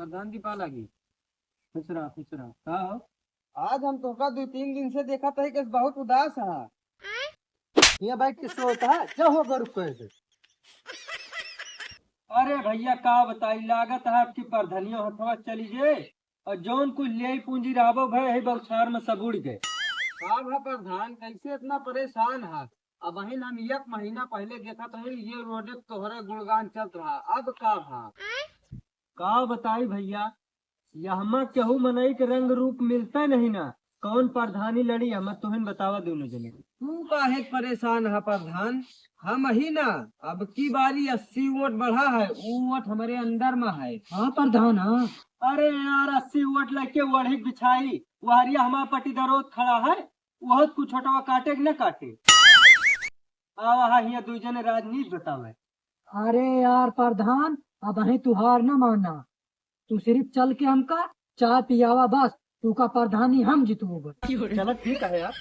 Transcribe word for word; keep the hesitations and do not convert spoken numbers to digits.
प्रधान जी पा लागी। खुश रहा, खुश रहा। का हो? आज हम तोहका दो तीन दिन से देखत हई कि बहुत उदास है। यहाँ बैठ के सोता है, जा हो गरु कह दे। अरे भैया, का बताई, लागत है आपकी परधनिया हथवा चली गए और जौन कुछ ले पूंजी रहबो भय है बौछार में सब उड़ गए। का भा प्रधान, कैसे इतना परेशान है? अब बहिन हम एक महीना पहले देखत हई, ये रोड तोहरे गुणगान चलत रहा, अब का भा? का बताई भैया, यहमा केहू मनई के रंग रूप मिलता नहीं ना। कौन प्रधानी लड़ी, हम तुहिन बतावा दोनों जने। तू काहे परेशान है प्रधान? हम ही ना, अब की बारी अस्सी वोट बढ़ा है, ऊ वोट हमारे अंदर में है। हाँ प्रधान, हाँ। अरे यार, अस्सी वोट लेके वढ़ी बिछाई, वहरिया हमार पटीदार रोज खड़ा है, वह कुछ छोटवा काटे कि न काटे। आवा हा हियाँ दुई जने राजनीति बतावे। अरे यार प्रधान, अब ही तुहार न माना, तू सिर्फ चल के हमका चाय पियावा बस, तू का प्रधानी हम जितवोगे। चलो ठीक है यार।